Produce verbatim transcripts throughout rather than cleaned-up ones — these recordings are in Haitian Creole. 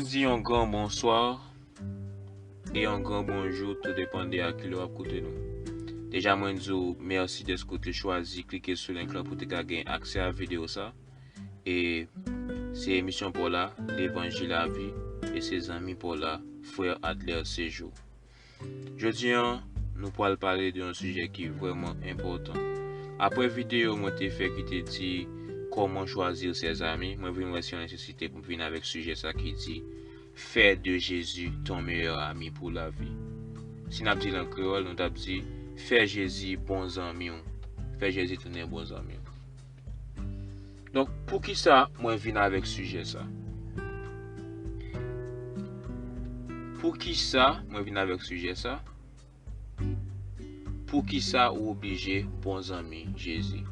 Di yon gran bonswa e yon gran bonjou, tou depann de a ki lè w ap koute nou. Deja, mwen di w mèsi dèske w te chwazi klike sou link lan pou w te ka gen aksè a videyo sa. E se emisyon pa w la, Levanjil Lavi, e se zanmi pa w la, frè Adler Sejou. Jodi an, nou pral pale de yon sijè ki vrèman enpòtan. Apre videyo mwen te fè ki te di comment choisir ses amis, mwen vin wè se yon nesesite pou m vin avèk sijè sa ki di, fais de Jésus ton meilleur ami pour la vie. Si n ap di l an kreyòl, nou t ap di, fè Jezi bon zanmi w. Fè Jezi tounen bon zanmi w. Donk, poukisa mwen vin avèk sijè sa? Poukisa mwen vin avèk sijè sa? Poukisa ou oblije bon zanmi Jezi?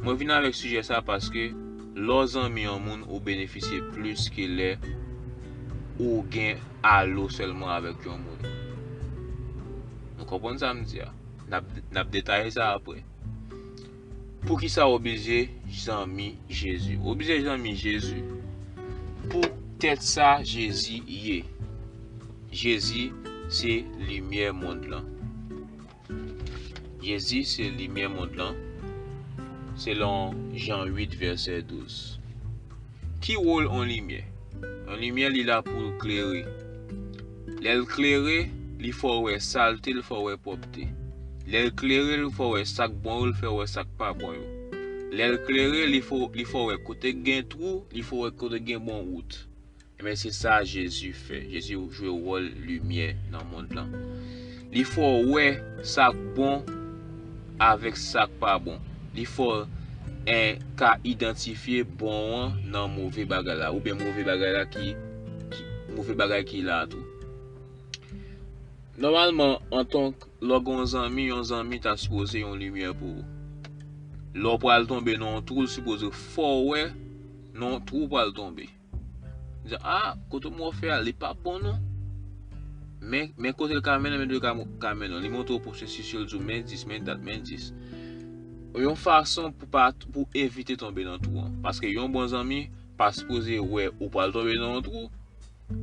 Mwen vin avèk sijè sa paske lè w zanmi yon moun, ou benefisye plis ke lè ou gen alo sèlman avèk yon moun. Nou konprann sa m di a? N ap, n ap detaye sa apre. Poukisa w oblije zanmi Jezi? W oblije zanmi Jezi poutèt sa Jezi ye. Jezi se limyè mond lan. Jezi se limyè mond lan, selon Jan uit, vèsè douz. Ki wòl yon limyè? Yon limyè, li la pou l klere. Lè l klere, li fè w wè salte, li fè w wè pwòpte. Lè l klere, li fè w wè sa k bon yo, li fè w wè sa k pa bon yo. Lè l klere, li fè, li fè w wè kote k gen twou, li fè w wè kote k gen bon wout. Ebyen, se sa Jezi fè. Jezi jwe wòl limyè nan mond lan. Li fè w wè sa k bon avèk sa k pa bon. Li fè w, en, ka idantifye bon an nan move bagay la, oubyen move bagay la ki, ki, move bagay ki la tou. Nòmalman, antank lè w gen yon zanmi, yon zanmi ta sipoze yon limyè pou ou. Lè w pral tonbe nan yon twou, l sipoze fè w wè nan yon twou w pral tonbe. Di, a, kote m wè w fè a, li pa bon non. Men, men kote l ka mennen, men kote l ka, ka mennen w. Li montre w pwosesis yo, l di w men dis, men dat, men dis. Yon fason pou pa, pou evite tonbe nan twou an. Paske yon bon zanmi pa sipoze wè ou pral tonbe nan yon twou,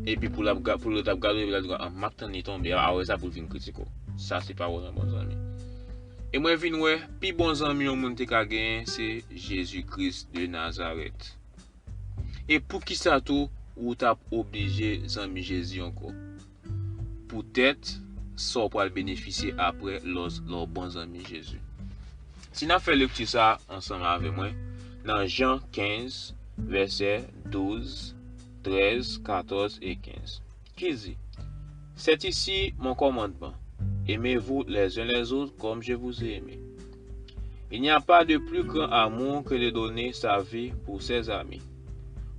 epi pou l ap ga-, pou lòt ap gade w, epi l ap di, a, m ap tann li tonbe, apre sa pou l vin kritike w. Sa se pa wòl yon bon zanmi. E mwen vin wè, pi bon zanmi yon moun te ka genyen, se Jezi Kris de Nazarèt. E poukisa tou ou t ap oblije zanmi Jezi ankò? Poutèt sa w pral benefisye apre lè w, lè w bon zanmi Jezi. Si n ap fè lekti sa a ansanm avè mwen, nan Jan kenz, vèsè douz, trèz, katòz e kenz, ki di, c'est ici mon commandement, aimez-vous les uns les autres comme je vous ai aimé. Il n'y a pas de plus grand amour que de donner sa vie pour ses amis.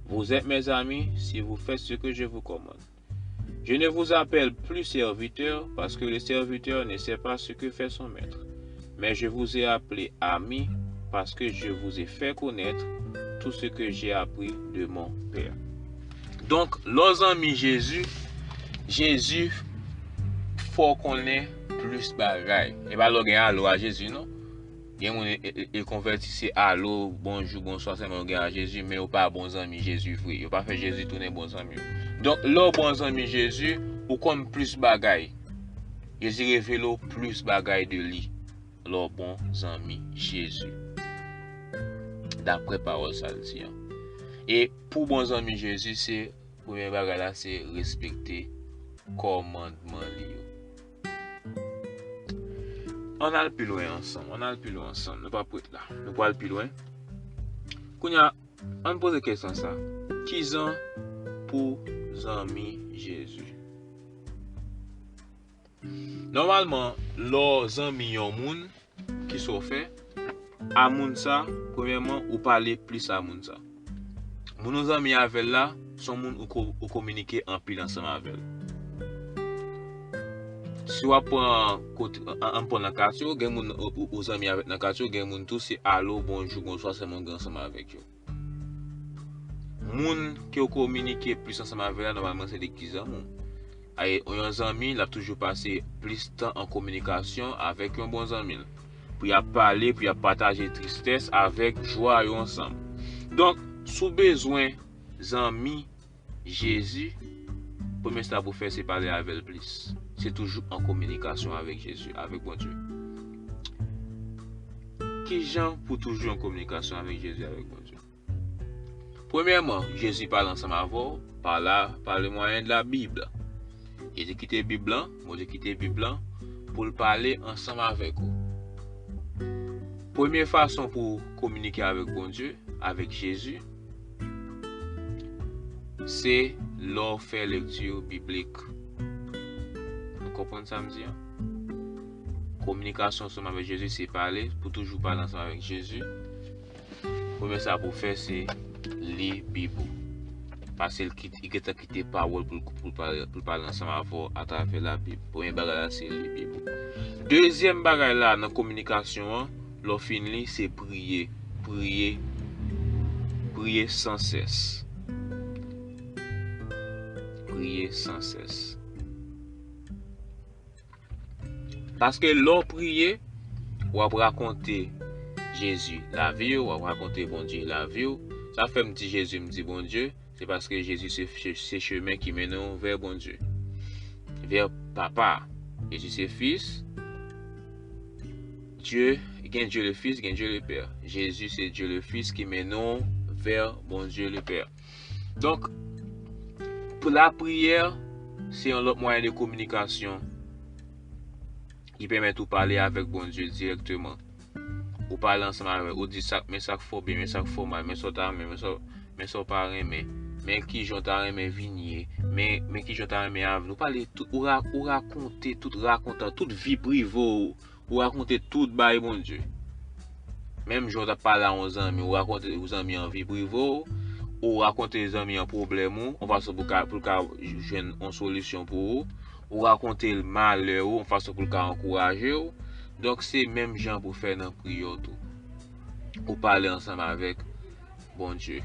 Vous êtes mes amis si vous faites ce que je vous commande. Je ne vous appelle plus serviteur, parce que le serviteur ne sait pas ce que fait son maître. Mais je vous ai appelé amis, parce que je vous ai fait connaître tout ce que j'ai appris de mon Père. Donk, lè w zanmi Jezi, Jezi fè w konnen plis bagay. E pa lè w gen alo a Jezi, non. Gen moun, e, e, e konvèti se alo, bonjou, bonswa, sèlman yo gen a Jezi, men yo pa bon zanmi Jezi vre. Yo pa fè Jezi tounen bon zanmi yo. Donk, lè w bon zanmi Jezi, ou konn plis bagay. Jezi revele w plis bagay de li. Lè w bon zanmi Jezi. Daprè pawòl sa l di an. E pou bon zanmi Jezi, se premye bagay la, se respekte kòmandman li yo. Ann al pi lwen ansanm, ann al pi lwen ansanm. Nou p ap ret la. Nou pral pi lwen. Kounye a, ann poze kesyon sa. Kizan pou zanmi Jezi? Nòmalman, lè w zanmi yon moun, kisa w fè? A moun sa, premyèman, ou pale plis a moun sa. Moun ou zanmi avè l la, se yon moun ou ko-, ou kominike anpil ansanm avè l. Si w ap pran kote, an, an, ann pran nan katye w, gen moun ou, ou, ou zanmi avèk nan katye w, gen moun tou se alo, bonjou, bonswa, sèlman w gen ansanm avèk yo. Moun ke w kominike plis ansanm avè l la, nòmalman, se li ki zanmi w. Ay, yon zanmi, l ap toujou pase plis tan an kominikasyon avèk yon bon zanmi l. Pou y ap pale, pou y ap pataje tristès avèk jwa yo ansanm. Donk, si w bezwen zanmi, Jezi, premye sa pou fè se pale avè l plis. Se toujou an kominikasyon avèk Jezi, avèk Bondye. Kijan pou toujou an kominikasyon avèk Jezi, avèk Bondye? Premyèman, Jezi pale ansanm avè w pa la, pa le mwayen de la Bib. Jezi kite Bib lan, Bondye kite Bib lan pou l pale ansanm avèk ou. Premye fason pou w kominike avèk Bondye, avèk Jezi, se lè w fè lekti biblik. Nou konprann sa m di an? Kominikasyon ansanm avèk Jezi se pale, pou toujou pale ansanm avèk Jezi. Premye sa pou w fè se li Bib ou. Paske l kit- li gentan kite pawòl pou l pou l pale, pou l pale ansanm avè w atravè Labib. Premye bagay la se li Bib ou. Dezyèm bagay la nan kominikasyon an, lè w fin li, se priye. Priye. Priye san sès. Priye san sès. Paske lè w priye, w ap rakonte Jezi lavi w, w ap rakonte Bondye lavi w. Sa fè m di Jezi, m di Bondye, se paske Jezi se, se, se chemen ki mennen w vè Bondye, vè Papa. Jezi se Fis, Dye, gen Dye le Fis, gen Dye le Pè. Jezi se Dye le Fis ki mennen w vè Bondye le Pè. Donk, pou lapriyè, se yon lòt mwayen de kominikasyon ki pèmèt ou pale avèk Bondye dirèkteman. Ou pale ansanm avè l, ou di sa, men sa k fè w byen, men sa k fè w mal, men sa w ta renmen, men sa, men sa w pa renmen, men kijan w ta renmen vin ye, men, men kijan w ta renmen avni. Ou pale tout, ou ra- ou rakonte tout, rakontan tout vi prive w, ou rakonte tout bay Bondye. Menm jan w t ap pale a yon zanmi, ou rakonte zanmi an vi prive w, ou rakonte zanmi an pwoblèm ou, yon fason pou ka, pou l ka jwenn yon solisyon pou ou, ou rakonte l malè ou, yon fason pou l ka ankouraje w. Donk, se menm jan pou fè nan priyè w tou. Ou pale ansanm avèk Bondye.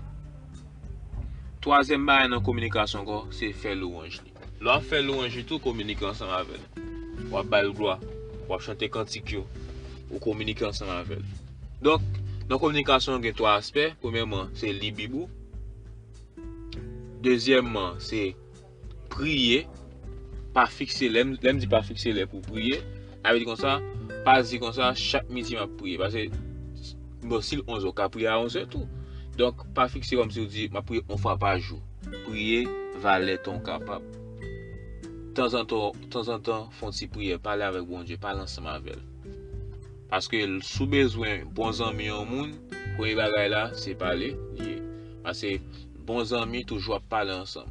Twazyèm bagay nan kominikasyon ankò, se fè lwanj li. Lè w ap fè lwanj li tou, kominike ansanm avè l. W ap ba l glwa. W ap chante kantik yo. Ou kominike ansanm avè l. Donk, nan kominikasyon, gen twa aspè. Premyèman, se li Bib ou. Dezyèmman, se priye. Pa fikse lè. Lè m di pa fikse lè pou priye, sa vle di konsa, pa di konsa, chak midi m ap priye. Paske, bon, si l onzè, w ka priye a onzè tou. Donk, pa fikse kòmsi w di, m ap priye yon fwa pa jou. Priye valè tan w kapab. Tanzantan, tanzantan, fè yon ti priyè, pale avèk Bondye, pale ansanm avè l. Paske si w bezwen bon zanmi yon moun, premye bagay la, se pale li ye. Paske bon zanmi toujou ap pale ansanm.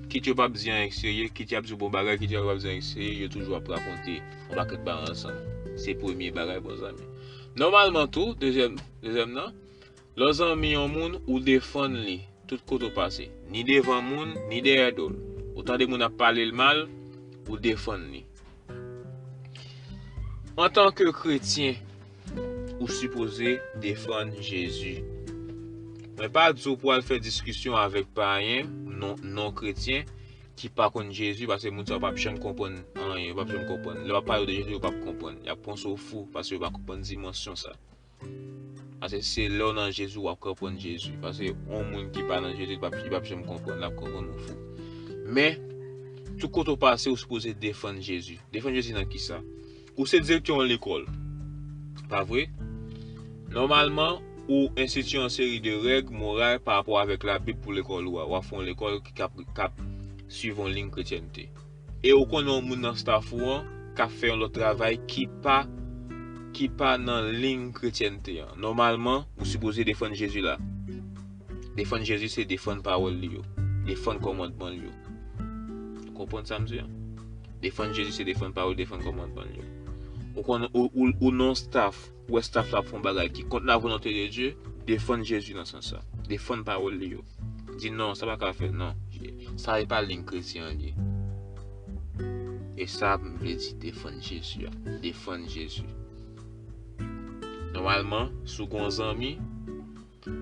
Kit yo p ap di anyen k serye, kit y ap di yon bon bagay, kit yo p ap di anyen k serye, yo toujou ap rakonte yon pakèt bagay ansanm. Se premye bagay bon zanmi. Nòmalman tou, dezyèm, dezyèm nan, lè w zanmi yon moun, ou defann li tout kote w pase. Ni devan moun, ni dèyè do l. Ou tande moun ap pale l mal, ou defann li. Antanke kretyen, ou sipoze defann Jezi. Mwen pa di w pou w al fè diskisyon avèk payen, non, non kretyen, ki pa konn Jezi, paske moun sa yo p ap janm konprann anyen, yo p ap janm konprann. Lè w ap pale de Jezi, yo p ap konprann. Y ap panse w fou, paske yo pa konprann dimansyon sa. Paske se lè w nan Jezi, w ap konprann Jezi. Paske yon moun ki pa nan Jezi, li p ap, li p ap janm konprann, l ap konprann ou fou. Men, tout kote w pase, ou sipoze defann Jezi. Defann Jezi nan kisa? Ou se direktè yon lekòl, pa vre? Nòmalman, ou enstitye yon seri de règ moral pa rapò avèk Labib pou lekòl ou a. W ap fè yon lekòl ki ap, k ap swiv yon liy kretyènte. E ou konnen yon moun nan staff ou an k ap fè yon lòt travay ki pa, ki pa nan liy kretyènte an. Nòmalman, ou sipoze defann Jezi la. Defann Jezi se defann pawòl li yo. Defann kòmandman li yo. Konprann sa m di an? Defann Jezi se defann pawòl, defann kòmandman li yo. Ou konnen, ou, ou, ou nan staff, ou wè staff la ap fè yon bagay ki kont la volonte de Dye, defann Jezi nan sans sa. Defann pawòl li yo. Di non, sa pa ka fèt, non. Sa e pa liy kretyen an ye. E sa m vle di, defann Jezi a. Defann Jezi. Nòmalman, si w gen yon zanmi,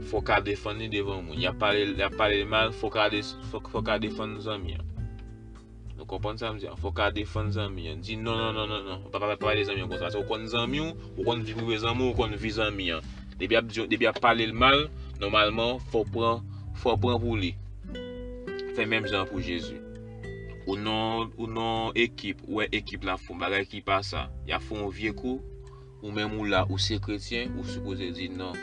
fò w ka defann li devan moun. Y ap pale, y ap pale l mal, fò w ka de-, fò, fò w ka defann zanmi an. Nou konprann sa m di an? Fò w ka defann zanmi an. Di non, non, non, non, non. Pa, pa, pa pale zanmi an konsa. Se ou konn zanmi w, ou konn vi prive zanmi w, ou konn vi zanmi an. Depi y ap di, depi y ap pale l mal, nòmalman, fò w pran, fò w pran pou li. Fè menm jan pou Jezi. Ou nan, ou nan ekip, ou wè ekip la fè yon bagay ki pa sa. Y ap fè yon vye kou, ou menm ou la, ou se kretyen, ou sipoze di non.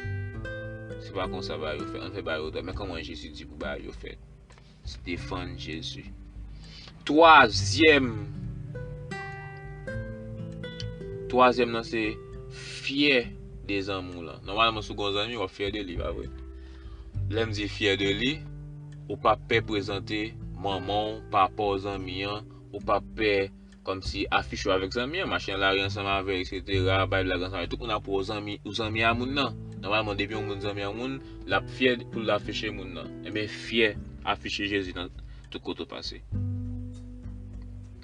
Se pa konsa bagay yo fèt. Ann fè bagay yo dwat. Men kòman Jezi di pou bagay yo fèt. Se defann Jezi. Twazyèm, twazyèm nan se fyè de zanmi w lan. Nòmalman, si w gen yon zanmi, w ap fyè de li, pa vre? Lè m di fyè de li, ou p ap pè prezante manman w, papa w, zanmi an, ou p ap pè kòmsi afiche w avèk zanmi an, mache nan lari ansanm avè l, etsetera, bay blag ansanm avè l. Tout moun ap wè w zanmi, ou zanmi a moun nan. Nòmalman, depi yon moun zanmi a moun, l ap fyè pou l afiche moun nan. Ebyen, fyè afiche Jezi nan tout kote w pase.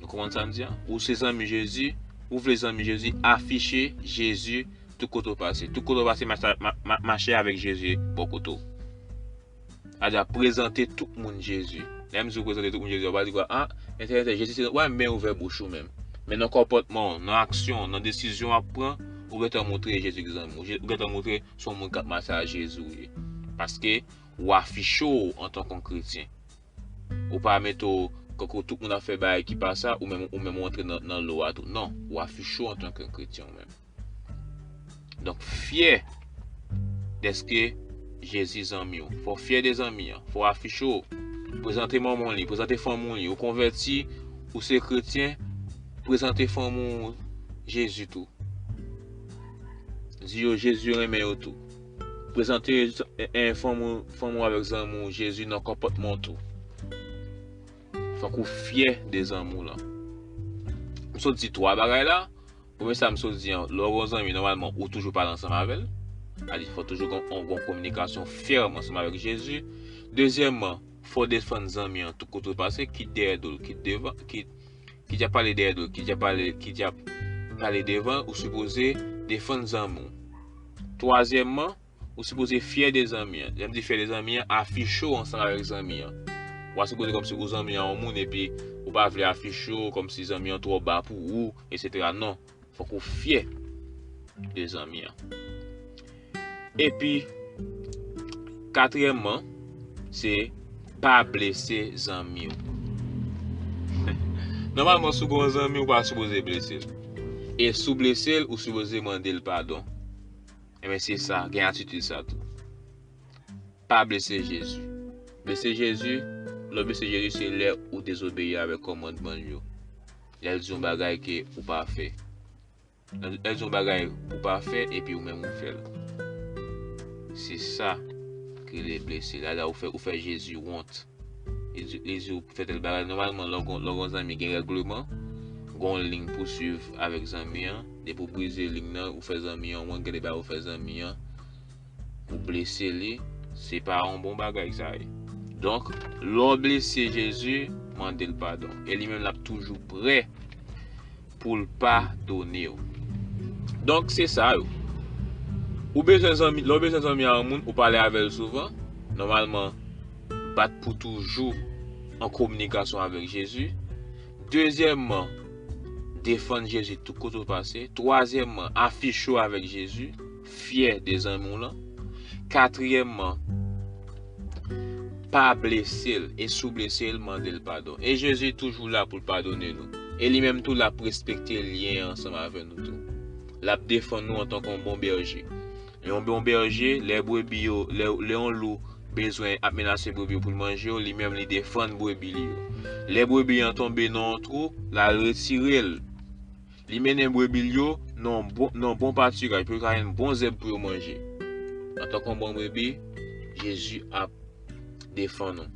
Ou konprann sa m di a? Ou se zanmi Jezi, ou vle zanmi Jezi, afiche Jezi tout kote w pase. Tout kote w pase, mache, ma- ma- mache avèk Jezi bò kote w. Adya, prezante tout moun Jezi. Lè m di w prezante tout moun Jezi, w pa di kwa, ah, entè, entè, Jezi se, wè, men ouvè bouch ou menm. Men nan konpòtman w, nan aksyon w, nan desizyon w ap pran, ou gentan montre Jezi ki zanmi w. Je- Ou gentan montre se yon moun k ap mache a Jezi w ye. Paske w afiche w antanke yon kretyen. Ou pa mete w, kankou tout moun ap fè bagay ki pa sa, ou menm, ou menm ou antre nan, nan lo a tou. Non, ou afiche w antanke yon kretyen ou menm. Donk, fyè dèske Jezi zanmi w. Fò w fyè de zanmi an. Fò w afiche w. Prezante manman w li, prezante fanmi w li. Ou konvèti, ou se kretyen, prezante fanmi w Jezi tou. Di yo Jezi renmen yo tou. Prezante, e, e, fanmi w, fanmi w avèk zanmi w Jezi nan konpòtman w tou. Fòk ou fyè de zanmi w lan. M sot di twa bagay la. Premye sa m sot di an, lè w gen yon zanmi, nòmalman, ou toujou pale ansanm avè l. Sa di, fò toujou gen yon, gen yon kominikasyon fèm ansanm avèk Jezi. Dezyèmman, fò w defann zanmi an tout kote w pase, kit dèyè do l, kit devan, kit, kit y ap pale dèyè do l, kit y ap pale, kit y ap pale devan, ou sipoze defann zanmi w. Twazyèmman, ou sipoze fyè de zanmi an. Lè m di fyè de zanmi an, afiche w ansanm avèk zanmi an. Ou pa sipoze kòmsi ou zanmi a yon moun epi ou pa vle afiche w kòmsi zanmi an twò ba pou ou, etsetera. Non, fòk ou fyè de zanmi an. Epi, katriyèmman, se pa blese zanmi w. Nòmalman, si w gen yon zanmi, ou pa sipoze blese l. E si w blese l, ou sipoze mande l padon. Ebyen, se sa, gen atitid sa tou. Pa blese Jezi. Blese Jezi, lè w blese Jezi, se lè ou dezobeyi avèk kòmandman l yo. Lè l di yon bagay ke ou pa fè. Lè l di yon bagay ou pa fè, epi ou menm ou fè l. Se sa ki rele blese. La, la ou fè, ou fè Jezi wont. Li di, li di ou fè tèl bagay. Nòmalman, lè w gon, lè w gon zanmi gen règleman, gon liy pou swiv avèk zanmi an. Depi w brize liy nan, ou fè zanmi an wont, gen de bagay ou fè zanmi an, ou blese li, se pa yon bon bagay sa ye. Donk, lè w blese Jezi, mande l padon. E li menm l ap toujou prè pou l padone w. Donk, se sa yo. Ou bezwen zanmi, lè w bezwen zanmi a yon moun, ou pale avè l souvan. Nòmalman, bat pou toujou an kominikasyon avèk Jezi. Dezyèmman, defann Jezi tout kote w pase. Twazyèmman, afiche w avèk Jezi, fyè de zanmi w lan. Katriyèmman, pa blese l, e si w blese l, mande l padon. E Jezi toujou la pou l padone nou. E li menm tou l ap respekte lyen ansanm avè nou tou. L ap defann nou antanke yon bon bèje. Yon bon bèje, lè brebi yo, lè, lè yon lou bezwen ap menase brebi yo pou l manje yo, li menm li defann brebi li yo. Lè brebi an tonbe nan yon twou, l al retire l. Li mennen brebi l yo nan bon, nan bon patiraj pou yo ka jwenn bon zèb pou yo manje. Antanke yon bon brebi, Jezi ap defann ou.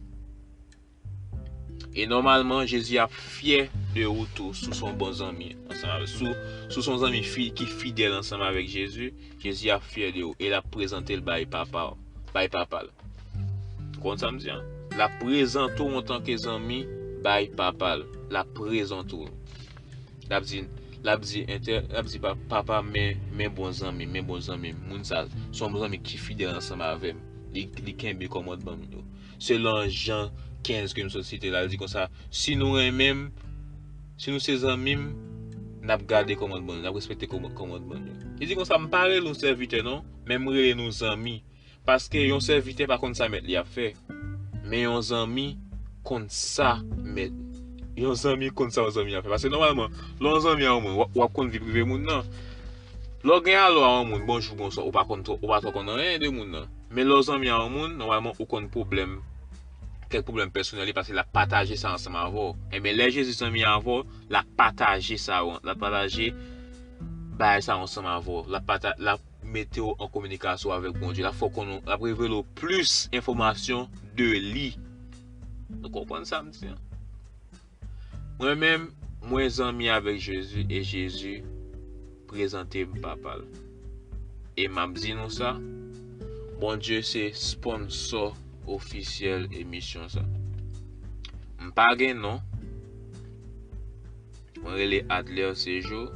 E nòmalman, Jezi ap fyè de ou tou si w se yon bon zanmi ansanm avè l. Si w, si w se yon zanmi fi, ki fidèl ansanm avèk Jezi, Jezi ap fyè de ou e l ap prezante l bay papa, bay papa l. Konn sa m di an? L ap prezante w antanke zanmi bay papa l. L ap prezante w. L ap di, l ap di, entè, l ap di pa- papa, men, men bon zanmi, men bon zanmi. Moun sa, se yon bon zanmi ki fidèl ansanm avè m. Li, li kenbe kòmandman m yo. Selon Jan kenz ke m sot site la, li di konsa, si nou renmen m, si nou se zanmi m, n ap gade kòmandman yo, n ap respekte kòm- kòmandman yo. Li di konsa, m pa rele nou sèvitè non, men m rele nou zanmi. Paske yon sèvitè pa konn sa mèt li ap fè. Men yon zanmi konn sa, men yon zanmi konn sa yon zanmi ap fè. Paske nòmalman, lè yon zanmi a yon moun, w ap, w ap konn vi prive moun nan. Lè w gen alo a yon moun, bonjou, bonswa, ou pa konn twò, ou pa twò konn anyen de moun nan. Men lè w zanmi a yon moun, nòmalman, ou konn pwoblèm, kèk pwoblèm pèsonèl li, paske l ap pataje sa ansanm avè w. Enben, lè Jezi zanmi avè w, l ap pataje sa, l ap pataje bagay sa ansanm avè w. L ap pata-, l ap mete w an kominikasyon avèk Bondye. L ap fè w konnen, l ap revele w plis enfòmasyon de li. Nou konprann sa m di an? Mwen menm, mwen zanmi avèk Jezi e Jezi prezante m Papa l. E m ap di nou sa, Bondye se sponsò ofisyèl emisyon sa. M pa gen non. Mwen rele Adler Sejo.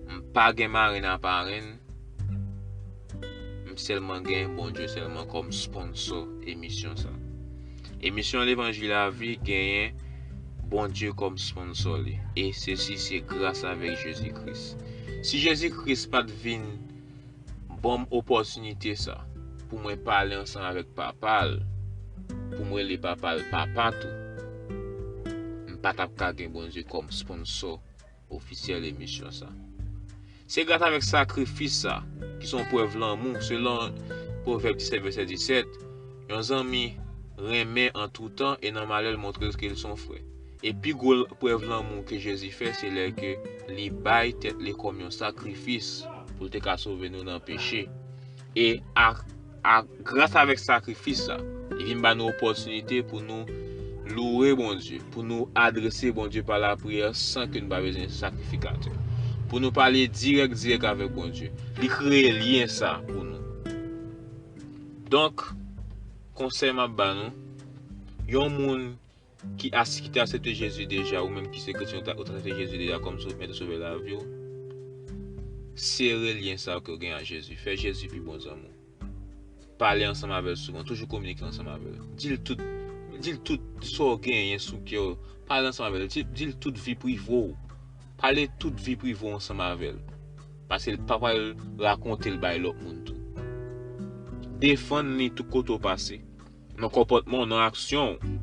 M pa gen marenn a parenn. M sèlman gen Bondye sèlman kòm sponsò emisyon sa. Emisyon Levanjil Lavi genyen Bondye kòm sponsò li. E sesi se gras avèk Jezi Kris. Si Jezi Kris pa t vin ban m opòtinite sa pou mwen pale ansanm avèk Papa l, pou m rele Papa l Papa tou, m pa t ap ka gen Bondye kòm sponsò ofisyèl emisyon sa. Se gras avèk sakrifis sa, ki se yon prèv lanmou, selon Pwovèb disèt vèsè disèt, yon zanmi renmen an tou tan e nan malè l montre l ke l se yon frè. E pi gwo prèv lanmou ke Jezi fè, se lè ke li bay tèt li kòm yon sakrifis pou l te ka sove nou nan peche. E a, a, gras avèk sakrifis sa, li vin ba nou opòtinite pou nou louwe Bondye, pou nou adrese Bondye pa lapriyè san ke nou pa bezwen sakrifikatè. Pou nou pale dirèk, dirèk avèk Bondye. Li kreye lyen sa pou nou. Donk, konsèy m ap ba nou, yon moun ki as-, ki te aksepte Jezi deja, ou menm ki se kretyen, ou te, ou te aksepte Jezi deja kòm sov-, mèt e sovè lavi w, sere lyen sa ke w gen ak Jezi. Fè Jezi pi bon zanmi w. Pale ansanm avè l souvan, toujou kominike ansanm avè l. Di l tout, di l tout sa w genyen sou kè w. Pale ansanm avè l, di, di l tout vi prive w. Pale tout vi prive w ansanm avè l. Paske l pa pral rakonte l bay lòt moun tou. Defann li tout kote w pase. Nan konpòtman w, nan aksyon w,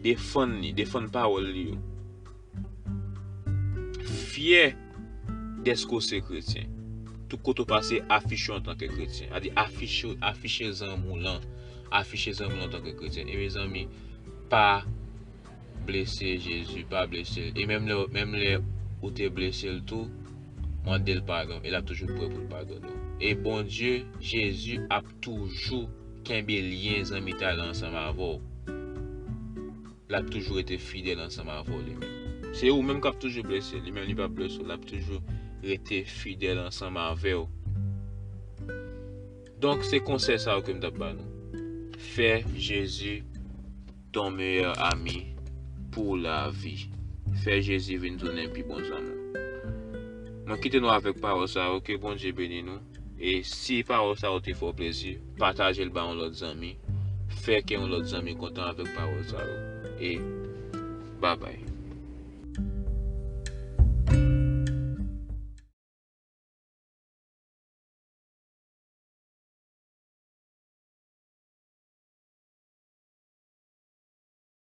defann li, defann pawòl li yo. Fyè dèske w se kretyen. Tout kote w pase, afiche w antanke kretyen. Sa di afiche, afiche zanmi w lan. Afiche zanmi w lan antanke kretyen. E mezanmi, pa blese Jezi, pa blese l. E menm lè, menm lè ou te blese l tou, mande l padon, e l ap toujou prè pou l padone w. E Bondye, Jezi ap toujou kenbe lyen zanmitay la ansanm avè w. L ap toujou rete fidèl ansanm avè w li menm. Se ou menm k ap toujou blese, li menm li p ap blese w, l ap toujou rete fidèl ansanm avè w. Donk, se konsèy sa yo ke m t ap ba nou. Fè Jezi ton meyè ami pou lavi. Fè Jezi vin tounen pi bon zanmi w. Mwen kite nou avèk pawòl sa yo, ke Bondye beni nou. E si pawòl sa yo te fè w plezi, pataje l ba yon lòt zanmi. Fè ke yon lòt zanmi kontan avèk pawòl sa yo. E babay.